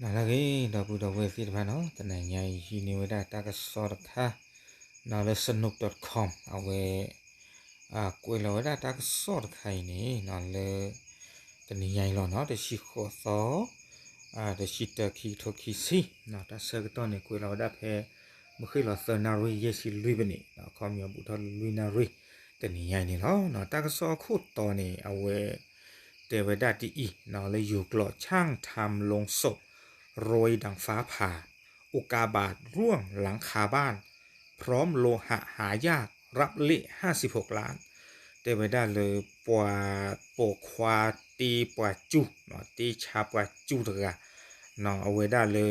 နၤလၢအဂ့ၤ ဒီပုၢ်ဒီဝဲၢ်သ့ၣ်တဖၣ်နီၤ, တနံၤညါအံၤ ဟံးန့ၢ်ဝဲဒၣ်တၢ်ကစီၣ်တခါ နီၤလၢ စနူး dot com အဝဲ ကွဲးလီၤဝဲဒၣ်တၢ်ကစီၣ်တခါအံၤန့ၣ် နီၤလၢ တနံၤညါအံၤလီၤနီၤ, တဆံဃိးသီ တဆံတၢ ခံကထိခံဆံ, တၢ်ဆၢကတီၢ်န့ၣ် ကွဲးလီၤဝဲဒၣ်ဖဲ မုၢ်ဃ့ၢ်လီၤသၢနၣ်ရံၣ် ယဲၢ်ဆံလွံၢ်မံးနံး, အခီပညီဘူးထီၣ်လွံၢ်နၣ်ရံၣ် တနံၤညါအံၤန့ၣ်လီၤ. တၢ်ကစီၣ်အခိၣ်တီန့ၣ် အဝဲ တဲဝဲဒၣ်ဒ်အံၤနီၤ, လၢယိၤကျိာ် ช่างทำโลงศพ โรยดังฟ้าผ่า อุกกาบาตร่วงหลังคาบ้าน พร้อมโลหะหายาก รับเลขห้าสิบหกล้าน တဲဝဲဒၣ်လၢ ပှၤပိာ်ခွါတ့ပှၤကၠူ, တ့ဆါပှၤကၠူတဂၤ, အဝဲဒၣ်လၢ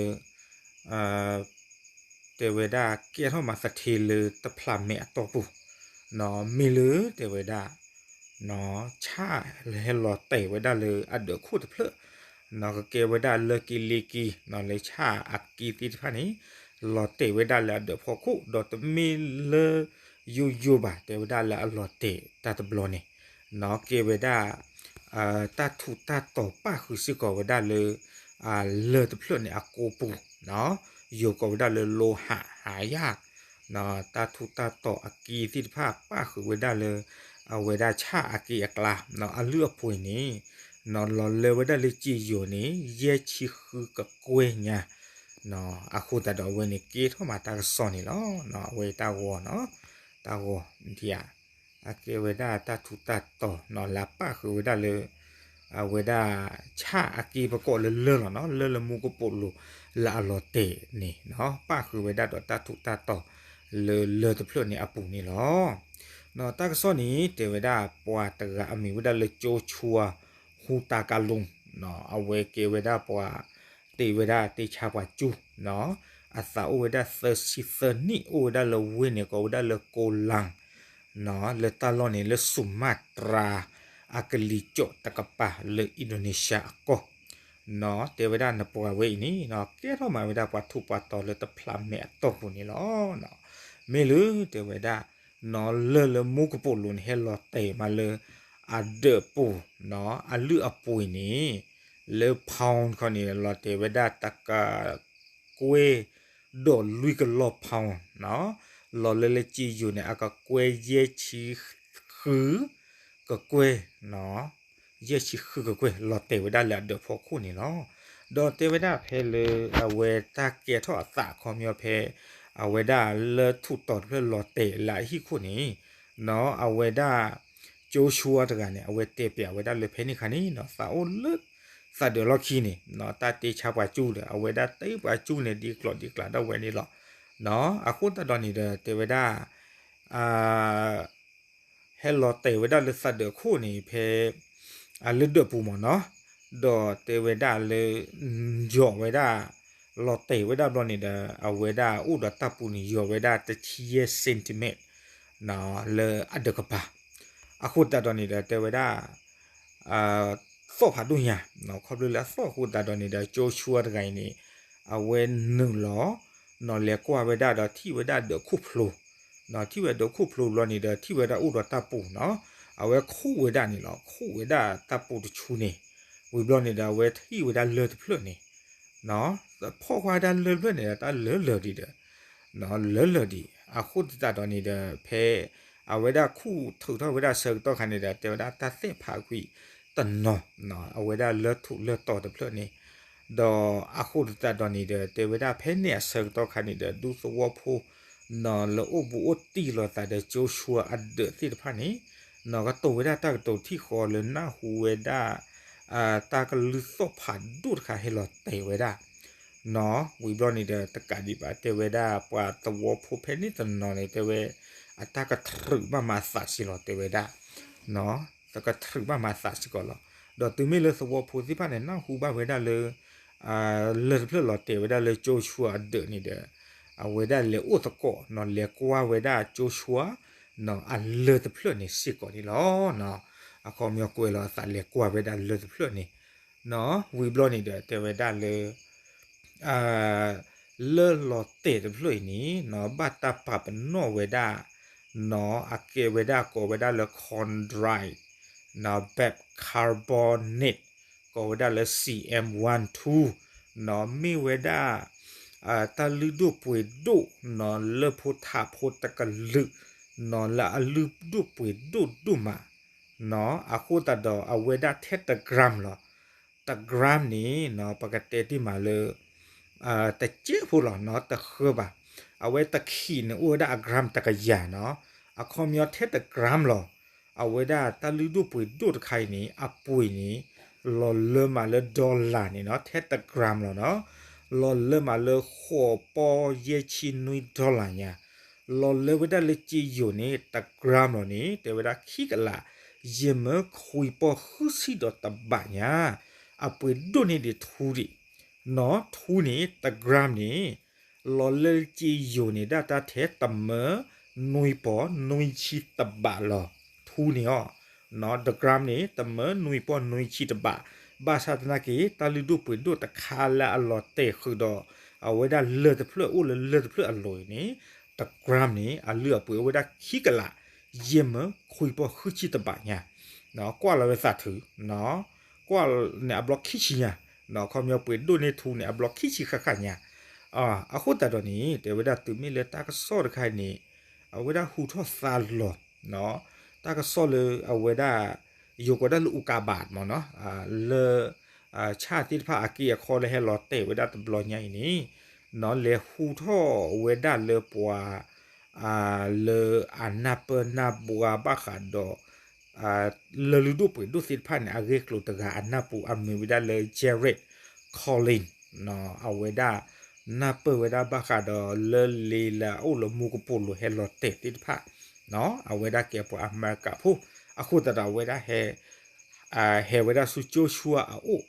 တဲဝဲဒၣ်ကဲထီၣ်မးသထ့လၢတဖျးမဲာ်အတီၢ်ပူၤ, မ့ၢ်လၢတဲဝဲဒၣ် ဆၣ်လၢဟဲလီၤတဲာ်ဝဲဒၣ်လၢအဒၢးခိၣ်တဖျၢၣ်, ကကဲဝဲဒၣ်လၢက့လ့က့ လၢဆၣ်အက့သ့ၣ်တဖၣ်န့ၣ် လီၤတဲာ်ဝဲဒၣ်လၢအဒၢးဖီခိၣ်, ဒီးတမ့ၢ်လၢယိယိဘၣ်, တဲဝဲဒၣ်လၢအလီၤတဲာ်တၢ်တဘျီန့ၣ် ကဲဝဲဒၣ် တၢ်ထူးတၢ်တီၤပၣ်ဃုာ်စ့ၢ်ကီးဝဲဒၣ်လၢ လၢၢ်တဖျၢၣ်န့ၣ်အကိာ်ပူၤ, ယိၤကိးဝဲဒၣ်လၢ โลหะหายาก, တၢ်ထူးတၢ်တီၤအက့သ့ၣ်တဖၣ်ပၣ်ဃုာ်ဝဲဒၣ်လၢ အဝဲဒၣ်ဆၣ်အက့အကျါ, အလုၢ်အပှ့ၤန့ၣ် လီၤလၢဝဲဒၣ်လၢစ့ယိၤန့ၣ် ယဲၢ်ဆံဃုကကွဲၢ်ညါ, အဃိသတးဒီးအဝဲန့ၣ်ကဲထီၣ်မးတၢ်ကစီၣ်န့ၣ်လီၤ. အဝဲတၢ်ဂီၤနီၤ, တၢ်ဂီၤဒ်အံၤ အကဲဝဲဒၣ်တၢ်ထူးတၢ်တီၤနီၤ လၢအပၣ်ဃုာ်ဝဲဒၣ်လၢ အဝဲဒၣ်ဆၣ်အက့ပကိးလၢလၢၢ်လီၤနီၤ, လၢၢ်လၢမူကပိာ်လိၤလၢအလီၤတဲာ်န့ၣ်နီၤ, ပၣ်ဃုာ်ဝဲဒၣ်ဒီးတၢ်ထူးတၢ်တီၤ လၢလၢၢ်တဖျၢၣ်န့ၣ်အပူၤန့ၣ်လီၤ. တၢ်ကစီၣ်န့ၣ် တဲဝဲဒၣ်ပှၤတဂၤအမံၤဝဲဒၣ်လၢ ကၠိဆှါ ဟူတၢ်ကါလူ, အဝဲကဲဝဲဒၣ်ပှၤ တ့ဝဲဒၣ်တ့ဆါပှၤကၠူ, အသးအိၣ်ဝဲဒၣ်သၢဆံသၢနံၣ်, အိၣ်ဝဲဒၣ်လၢဝ့ၢ်န့ၣ် ကိးဝဲဒၣ်လၢကိလၣ် လၢတၢ်လီၢ်န့ၣ် လၢစူၤမၢ်တြၤ အကလံၤကၠီၣ်တကပၤလၢ Indonesia အကီၢ်, တဲဝဲဒၣ်နပှၤဝဲအံၤန့ၣ် ကဲထီၣ်မးဝဲဒၣ်ပှၤထူးပှၤတီၤလၢတဖျးမဲာ်အတီၢ်ပူၤန့ၣ်လီၤ. မ့ၢ်လၢတဲဝဲဒၣ် လၢၢ်လၢမူကပိာ်လိၤန့ၣ် ဟဲလီၤတဲာ်မးလၢ အဒၢးပူၤ အလုၢ်အပှ့ၤန့ၣ် လၢ pound ခီန့ၣ် လီၤတဲာ်ဝဲဒၣ်တကကွဲၢ် ဒီးလွံၢ်ကလီၢ် pound, လီၤလၢလၢစ့ယိၤန့ၣ် အကကွဲၢ်ယဲၢ်ဆံဃု ကကွဲၢ် ယဲၢ်ဆံဃုကကွဲၢ် လီၤတဲာ်ဝဲဒၣ်လၢအဒၢးဖီခိၣ်န့ၣ်လီၤ. ဒီးတဲဝဲဒၣ်ဖဲလၢအဝဲတၢ်ကဲထီၣ်အသးအခီပညီဖဲ အဝဲဒၣ်လၢထူးတီၤတဖျၢၣ်လီၤတဲာ်လၢအဟံၣ်ခိၣ်န့ၣ် အဝဲဒၣ် ကၠိဆှါတဂၤန့ၣ် အဝဲတဲပျးဝဲဒၣ်လၢဖဲန့ၣ်အခါန့ၣ် သးအိၣ်လၢသးဒၢးလီၢ်ခံန့ၣ် တၢ်တ့ဆါပှၤကၠူဒီး အဝဲဒၣ်တ့ပှၤကၠူန့ၣ် ဒ်ကျိၤဒ်ကျးဒၣ်ဝဲန့ၣ်လီၤ. အဃိသတးဒီးန့ၣ်ဒီး တဲဝဲဒၣ် ဟဲလီၤတဲာ်ဝဲဒၣ်လၢသးဒၢးခိၣ်န့ၣ် ဖဲ အလၢဒၢးပူၤမ့ၢ်နီၤ, ဒီးတဲဝဲဒၣ်လၢ ယီၤဝဲဒၣ် လီၤတဲာ်ဝဲဒၣ်ဘျီန့ၣ်ဒီး အဝဲဒၣ်အိၣ်ဒီးတၢ်ပူၤန့ၣ် ယီၤဝဲဒၣ်တဆံယဲၢ် centimeter လၢအဒၢးကပၤ, အဃိသတးဒီးန့ၣ်ဒီး တဲဝဲဒၣ် သီၣ်ဖးဒိၣ်ညါ, ခီဖျိလၢအသီၣ်အဃိသတးဒီးန့ၣ်ဒီး ကၠိဆှါတဂၤအံၤန့ၣ် အဝဲနုာ်လီၤ နီၤလဲၤကွၢ်ဝဲဒၣ်ဒီးထံၣ်ဝဲဒၣ်ဒၢးခိၣ်ဖျိ, ထံၣ်ဝဲဒၢးခိၣ်ဖျိဘျီန့ၣ်ဒီး ထံၣ်ဝဲဒၣ်အိၣ်ဒီးတၢ်ပူၤနီၤ, အဝဲခူၣ်ဝဲဒၣ်န့ၣ်လီၤ, ခူၣ်ဝဲဒၣ်တၢ်ပူၤတဆူန့ၣ်, ဝံၤဘျီန့ၣ်ဒီး အဝဲထံၣ်ဝဲဒၣ်လၢၢ်တဖျၢၣ်န့ၣ် ဖီၣ်ကွၢ်ဝဲဒၣ်လၢၢ်တဖျၢၣ်န့ၣ်ဒီး တၢ်လၢလၢာ်ဒံးဒီး လၢလၢာ်ဒံး, အဃိသတးဒီးန့ၣ်ဒီး ဖဲအဝဲဒၣ်ခူၣ်ထုးထီၣ်ဝဲဒၣ်ဆၢကတီၢ်ခါန့ၣ်ဒီး တဲဝဲဒၣ်တၢ်သ့ၣ်ဖးကွံာ်တနီၤ, အဝဲဒၣ်လၢထူးလၢတီၤတဖျၢၣ်န့ၣ်, ဒီးအဃိသတးဒီးန့ၣ်ဒီး တဲဝဲဒၣ်ဖဲန့ၣ်အဆၢကတီၢ်ခါန့ၣ်ဒီး ဒူသဝီဖိ နီၤလၢအိၣ်ဘူးအိၣ်တံၢ်လိာ်သးဒီးကၠိဆှါအဒၢးသ့ၣ်တဖၣ်န့ၣ် နီၤကတိၤဝဲဒၣ်တၢ်ကတိၤထံၣ်ဃီလၢနၢ်ဟူဝဲဒၣ် တၢ်ကလုၢ်သီၣ်ဖးဒိၣ်တခါဟဲလီၤတဲာ်ဝဲဒၣ် နီၤ ဝံၤဘျီန့ၣ်ဒီး တကးဒံးဘၣ် တဲဝဲဒၣ် ပှၤသဝီဖိဖဲန့ၣ်တနီၤန့ၣ် တဲဝဲ အတၢ်ကထုးဘၣ်မၤအသးစ့ၢ်လီၤ တဲဝဲဒၣ် နီၤ ကထုးဘၣ်မၤအသးစ့ၢ်ကီးလီၤ. ဒီးတုၤမ့ၢ်လၢသဝီဖိသ့ၣ်တဖၣ်န့ၣ် နၢ်ဟူဘၣ်ဝဲဒၣ်လၢ လၢၢ်တဖျၢၣ်လီၤတဲာ်ဝဲဒၣ်လၢကၠိဆှါအဒၢးန့ၣ်ဒီး အဝဲဒၣ်လဲၤအိၣ်သကိး နီၤ လဲၤကွၢ်ဝဲဒၣ်ကၠိဆှါ နီၤ အလၢၢ်တဖျၢၣ်န့ၣ်စ့ၢ်ကီးန့ၣ်လီၤ. အခီပညီကွဲးလီၤအသးလဲၤကွၢ်ဝဲဒၣ်လၢၢ်တဖျၢၣ်န့ၣ် နီၤ ဝံၤဘျီန့ၣ်ဒီး တဲဝဲဒၣ်လၢ လၢၢ်လီၤတဲာ်တဖျၢၣ်အံၤန့ၣ် နီၤ ဘၣ်တၢ်ပာ်ပနီၣ်ဝဲဒၣ် နီၤ အကဲဝဲဒၣ်ကိးဝဲဒၣ်လၢ chondrite နီၤ ဘဲး carbonate ကိးဝဲဒၣ်လၢ C M one two နီၣ် မ့ၢ်ဝဲဒၣ် တၢ်လုၢ်ဒိၣ်ပှ့ၤဒိၣ် နီၣ် လၢဖိထးဖိတကလုာ် နီၣ် လၢအလုၢ်ဒိၣ်ပှ့ၤဒိၣ်ဒိၣ်မး နီၣ် အဃိသတးဒီး အဝဲဒၣ်ထဲတ gram လီၤ. တ gram န့ၣ် နီၣ် ပကတဲတ့ၢ်မးလၢ တကဲးဖိလီၤ နီၣ် တဃၢဘၣ်. အဝဲတခံးန့ၣ် အိၣ်ဝဲဒၣ်အ gram တကယၤ နီၣ် အခီပညီထဲတ gram လီၤ. အဝဲဒၣ်တၢ်လုၢ်ဒိၣ်ပှ့ၤဒိၣ်တခါအံၤန့ၣ် အပှ့ၤန့ၣ် လီၤလၢမးလၢ dollar န့ၣ် နီၣ် ထဲတ gram လီၤ နီၣ် လီၤလၢမးလၢ ဃိးပီၢ်ယဲၢ်ဆံနွံ dollar ညါ လီၤလၢဝဲဒၣ်လၢကၠ့ယိၤန့ၣ် တ gram လီၤန့ၣ် တဲဝဲဒၣ်ခံကလး ယဲၢ်မၢခွံပီၢ်ဃုဆံဒီးတဘးညါ အပှ့ၤဒိၣ်န့ၢ်ဒံးထူဒံး နီၣ် ထူန့ၣ် တ gram န့ၣ် လီၤလၢကၠ့ယိၤန့ၣ် ဒၣ်တၢ်ထဲတမၢနွံပီၢ်နွံဆံတဘးလီၤ. ထူန့ၣ်အီၤ နီၣ် တ gram န့ၣ် တမၢနွံပီၢ်နွံဆံတဘး ဘၣ်ဆၣ်သနာ်က့ တၢ်လုၢ်ဒိၣ်ပှ့ၤဒိၣ်တခါလၢအလီၤတဲာ်ဃုာ်ဒီး အဝဲဒၣ်လၢၢ်တဖျၢၣ်အိၣ်လၢလၢၢ်တဖျၢၣ်အလိၤအံၤန့ၣ် တ gram န့ၣ် အလုၢ်အပှ့ၤအိၣ်ဝဲဒၣ်ခံကလး ယဲၢ်မၢခွံပီၢ်ဃုဆံတဘးညါ ကွၢ်လီၤဝဲသးထုး ကွၢ်န့ၣ်အဘျီခံဆံညါ နီၣ် အခီပညီပှ့ၤဒိၣ်န့ၢ်ထူန့ၣ် အဘျီခံဆံဃၣ်ဃၣ်ညါ အဃိသတးဒီးန့ၣ် တဲဝဲဒၣ်တုၤမ့ၢ်လၢတၢ်ကစီၣ်တခါအံၤန့ၣ် အဝဲဒၣ်ဟူထီၣ်သါလီၤ တၢ်ကစီၣ်လၢအဝဲဒၣ် ယိၤကိးဒၣ်လၢ အူကၤဘး မ့ၢ်နီၣ် လၢ ဆၣ်သ့ၣ်တဖၣ်အက့အခီလၢဟဲလီၤတဲာ်ဝဲဒၣ်တဘျီညါအံၤန့ၣ် နီၣ် လဲၤဟူထီၣ်ဝဲဒၣ်လၢပှၤ လၢအနၢ်ပၢၢ်နၢ်ဘှါဘၣ်ဃးဒီး လၢၢ်လုၢ်ဒိၣ်ပှ့ၤဒိၣ်သ့ၣ်တဖၣ်န့ၣ် အဂ့ၢ်ကျိၤတဂၤအနၢ်ပူၤ အမံၤဝဲဒၣ်လၢ Jared Collins နီၣ် အဝဲဒၣ် နၢ်ပၢၢ်ဝဲဒၣ်ဘၣ်ဃးဒီး လၢၢ်လ့လၢအအိၣ်လၢမူကပိာ်လိၤဟဲလီၤတဲာ်သ့ၣ်တဖၣ် နီၣ် အဝဲဒၣ်ကဲပှၤအမဲရကၤဖိ အဃိသတးဒီးအဝဲဒၣ်ဟဲ ဟဲဝဲဒၣ်ဆူကၠိဆှါအအိၣ်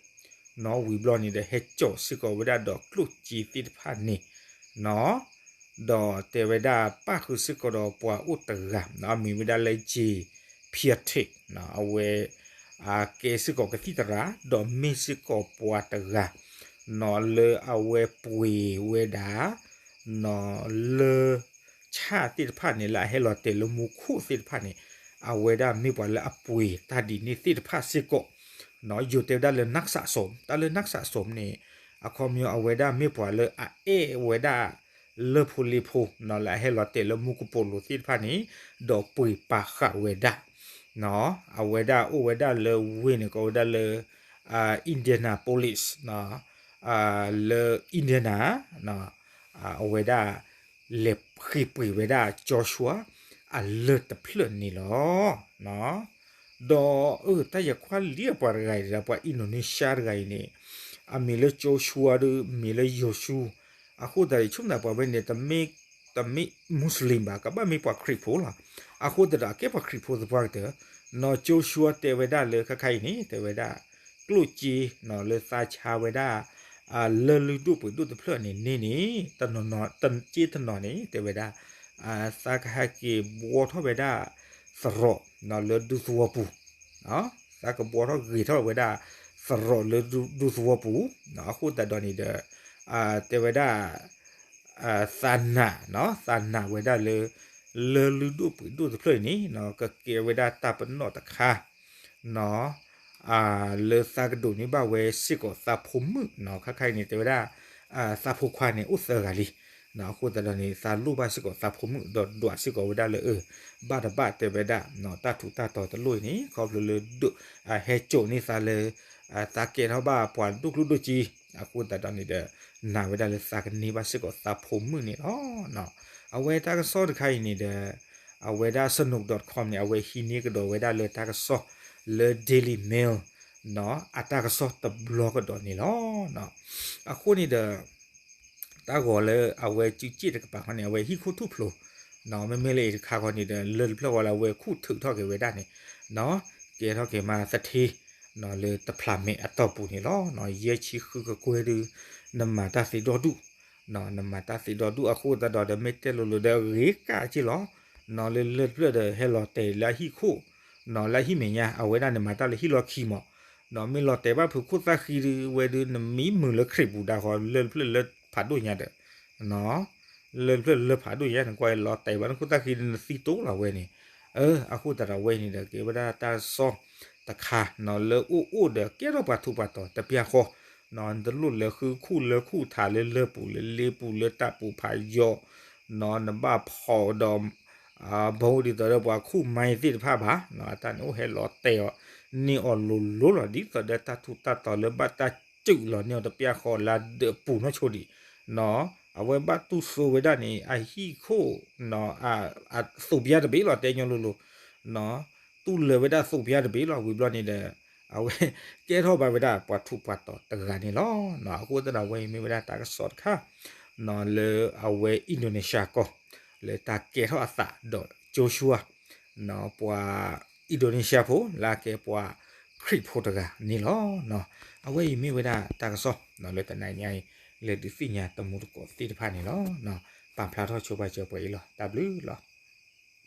နီၣ် ဝံၤဘျီန့ၣ်ဒီး ဟဲစိာ်စ့ၢ်ကီးဝဲဒၣ်ဒီးကျိၣ်စ့သ့ၣ်တဖၣ်န့ၣ် နီၣ် ဒီးတဲဝဲဒၣ်ပၣ်ဃုာ်စ့ၢ်ကီးဒီးပှၤအိၣ်တဂၤ နီၣ် အမံၤဝဲဒၣ်လၢ Jay Piatek နီၣ် အဝဲ ကဲစ့ၢ်ကီးကသံၣ်သရၣ် ဒီးမ့ၢ်စ့ၢ်ကီးပှၤတဂၤ နီၣ် လၢအဝဲပှ့ၤဝဲဒၣ် နီၣ် လၢ ဆၣ်သ့ၣ်တဖၣ်န့ၣ် လၢအဟဲလီၤတဲာ်လၢမူခိၣ်သ့ၣ်တဖၣ်န့ၣ် အဝဲဒၣ်မ့ၢ်ပှၤလၢအပှ့ၤတၢ်ဒ်န့ၣ်သ့ၣ်တဖၣ်စ့ၢ်ကီး နီၣ် ယိၤတဲဝဲဒၣ်လၢ နၢ်စးစိး တၢ်လၢ နၢ်စးစိး န့ၣ် အခီပညီအဝဲဒၣ်မ့ၢ်ပှၤလၢအအဲၣ်ဝဲဒၣ် လၢၢ်ဖိလ့ဖိ နီၣ် လၢအဟဲလီၤတဲာ်လၢမူကပိာ်လိၤသ့ၣ်တဖၣ်န့ၣ် ဒီးပှ့ၤပာ်ဃာ်ဝဲဒၣ် နီၣ် အဝဲဒၣ်အိၣ်ဝဲဒၣ်လၢဝ့ၢ်န့ၣ် ကိးဝဲဒၣ်လၢ Indianapolis လၢ Indiana အဝဲဒၣ် လဲၤဃ့ပှ့ၤဝဲဒၣ်ကၠိဆှါ အလၢၢ်တဖျၢၣ်န့ၣ်လီၤ. ဒီးအၢ တၢ်ယကွၢ်လံအပှၤတဂၤအံၤဒီး ပှၤ Indonesia တဂၤအံၤန့ၣ် အမံၤလၢကၠိဆှါဒီး မံၤလၢယိၤၡူ အဃိသတးဒီး ဆိကမိၣ်သးပှၤဝဲန့ၣ် တမ့ၢ် တမ့ၢ် Muslim ဘၣ် ကဘၣ်မ့ၢ်ပှၤခရံာ်ဖိလီၤ. အဃိသတးဒီး အကဲပှၤခရံာ်ဖိသပှၢ်ကတၢၢ် နီၣ်ကၠိဆှါတဲဝဲဒၣ်လၢခါခါအံၤန့ၣ် တဲဝဲဒၣ် ကျိၣ်စ့ နီၣ် လၢသါဆါဝဲဒၣ် လၢၢ်လုၢ်ဒိၣ်ပှ့ၤဒိၣ်တဖျၢၣ်န့ၣ်န့ၣ်န့ၣ် တနီၤနီၤ တက့တနီၤန့ၣ် တဲဝဲဒၣ် သးကဟဲက့ၤဘှီထီၣ်ဝဲဒၣ် သရိာ် နီၣ် လၢဒူသဝီပူၤ သးကဘှီထီၣ်ဂ့ၤထီၣ်ဝဲဒၣ် သရိာ်လၢဒူသဝီပူၤ အဃိသတးဒီးန့ၣ်ဒီး တဲဝဲဒၣ် သးနာ် နီၣ် သးနာ်ဝဲဒၣ်လၢ လၢၢ်လုၢ်ဒိၣ်ပှ့ၤဒိၣ်တဖျၢၣ်အံၤန့ၣ် နီၣ် ကကဲဝဲဒၣ်တၢ်ပနီၣ်တခါ နီၣ် လၢသးကဒိးန့ၢ်ဘၣ်ဝဲစ့ၢ်ကီးသးဖိမုၣ် နီၣ် ခါခါအံၤန့ၣ် တဲဝဲဒၣ် သးဖိခွါန့ၣ်အိၣ်သၢဂၤလံ နီၣ် အဃိသတးဒီးန့ၣ် သးလိၣ်ဘၣ်စ့ၢ်ကီးသးဖိမုၣ် ဒီးဒွးစ့ၢ်ကီးဝဲဒၣ်လၢ အၢ ဘၣ်တဘၣ်တဲဝဲဒၣ် နီၣ် တၢ်ထူးတၢ်တီၤတလိၣ်အံၤန့ၣ် ခီဖျိလၢ ဟဲစိာ်န့ၢ်သးလၢ သးကဲထီၣ်ဘၣ်ပှၤဒိၣ်ကျိၣ်ဒိၣ်စ့ အဃိသတးဒီးန့ၣ်ဒီး နာ်ဝဲဒၣ်လၢသးကန့ၢ်ဘၣ်စ့ၢ်ကီးသးဖိမုၣ်န့ၣ်လီၤ. အဝဲတၢ်ကစီၣ်တခါအံၤန့ၣ်ဒီး အဝဲဒၣ် Snopes dot com န့ၣ် အဝဲဟံးန့ၢ်ကဒီးဝဲဒၣ်လၢတၢ်ကစီၣ်လၢ Daily Mail နီၣ် အတၢ်ကစီၣ်တဘျီကဒီးန့ၣ်လီၤ. အဃိန့ၣ်ဒီး တၢ်ဂီၤလၢအဝဲစုစ့ၣ်တကပၤဃီန့ၣ် အဝဲဟံၣ်ခိၣ်ထူၣ်ဖျိ နီၣ် မ့မ့ၢ်လၢအံၤတခါဃီန့ၣ်ဒီး လၢၢ်တဖျၢၣ်ဃီလၢအဝဲခူၣ်ထုးထီၣ်က့ၤဝဲဒၣ်န့ၣ် နီၣ် ကဲထီၣ်က့ၤမးသထ့ နီၣ် လၢတဖျးမဲာ်အတီၢ်ပူၤန့ၣ်လီၤ. နီၣ် ယဲၢ်ဆံဃုကကွဲၢ်ဒုး နမၤတၢ်သ့ဒီဒူၣ် နီၣ် နမၤတၢ်သ့ဒီဒူၣ်အဃိသတးဒီး ဒီးမ့ၢ်တဲလိၤလိၤဒီးအဂ့ၤကၣ်က့လီၤ. နီၣ် လၢလၢၢ်တဖျၢၣ်ဒီးဟဲလီၤတဲာ်လၢအဟံၣ်ခိၣ် နီၣ် လၢအဟံၣ်မဲာ်ညါ အဝဲဒၣ်န့ၣ်မၤတၢ်လၢဟံၣ်လီၢ်ခံမး နီၣ် မ့ၢ်လီၤတဲာ်ဘၣ်ဖုးခိၣ်သၣ်ဃံဒုးဝဲဒုး နမံမုာ်လၢခရံာ်ပူၤဒၣ်ဃီ လၢၢ်တဖျၢၣ်လၢဖးဒိၣ်ညါဒီး နီၣ် လၢၢ်တဖျၢၣ်လၢဖးဒိၣ်ညါ နကွၢ်လီၤတဲာ်ဘၣ်နခိၣ်သၣ်ဃံဒုး နသံတိၢ်လီၤဝဲန့ၣ် အၢ အဃိသတးဒီးဝဲန့ၣ်ဒီး ကဲဝဲဒၣ်တၢ်ကစီၣ်တခါ နီၣ် လၢအိၣ်အိၣ်ဒီးကဲထီၣ်ပှၤထူးပှၤတီၤတပျၢ်ဃီ နတလိၣ်လဲၤဃုခူၣ်လၢခူၣ်ထးလၢလၢၢ်ပူၤလၢလ့ပူၤလၢတၢ်ပူၤဖးယိာ်, နဘၣ်ဖီၣ်ဒီး ဘီဒ်သိးဒီးပှၤခူၣ်မၤသ့ၣ်တဖၣ်ဘၣ်, အတၢ်န့ၣ်အိၣ်ဟဲလီၤတဲာ်အီၤန့ၢ်အီၤလိၤလိၤလီၤ ဒ်သိးဒီးတၢ်ထူးတၢ်တီၤလၢဘၣ်တၢ်စုၣ်လီၤန့ၢ်အီၤတပျၢ်ဃီလၢဒၢးပူၤနီၢ်ဆိဒံး, အဝဲဘၣ်တူၢ်စိဝဲဒၣ်န့ၣ် အဟံၣ်ခိၣ် အသိးပျၢ်တဘ့ၣ်လီၤ တဲညီလိၤလိၤ တူၢ်လၢာ်ဝဲဒၣ်သိးပျၢ်တဘ့ၣ်လီၤ ဝံၤဘျီန့ၣ်ဒီး အဝဲကဲထီၣ်ဘၣ်ဝဲဒၣ်ပှၤထူးပှၤတီၤတဂၤန့ၣ်လီၤ. အဃိသတးဒီးအဝဲအံၤမ့ၢ်ဝဲဒၣ်တၢ်ကစီၣ်တခါ လၢအဝဲအံၣ်ဒိၣ်န့ၣ်ၡၢၣ်ကီၢ် လၢတၢ်ကဲထီၣ်အသးဒီး Joshua ပှၤအံၣ်ဒိၣ်န့ၣ်ၡၢၣ်ဖိ လၢအကဲပှၤခရံာ်ဖိတဂၤန့ၣ်လီၤ. အဝဲအံၤမ့ၢ်ဝဲဒၣ်တၢ်ကစီၣ်လၢတနံၤညါအံၤ လဲၤဒုးသ့ၣ်ညါတမူတကိးသ့ၣ်တဖၣ်န့ၣ်လီၤ. ပာ်ဖျါထီၣ်ဆိပာ်စၢၤပှဲၤအံၤလီၤ. တၢ်ဘျုးလီၤ.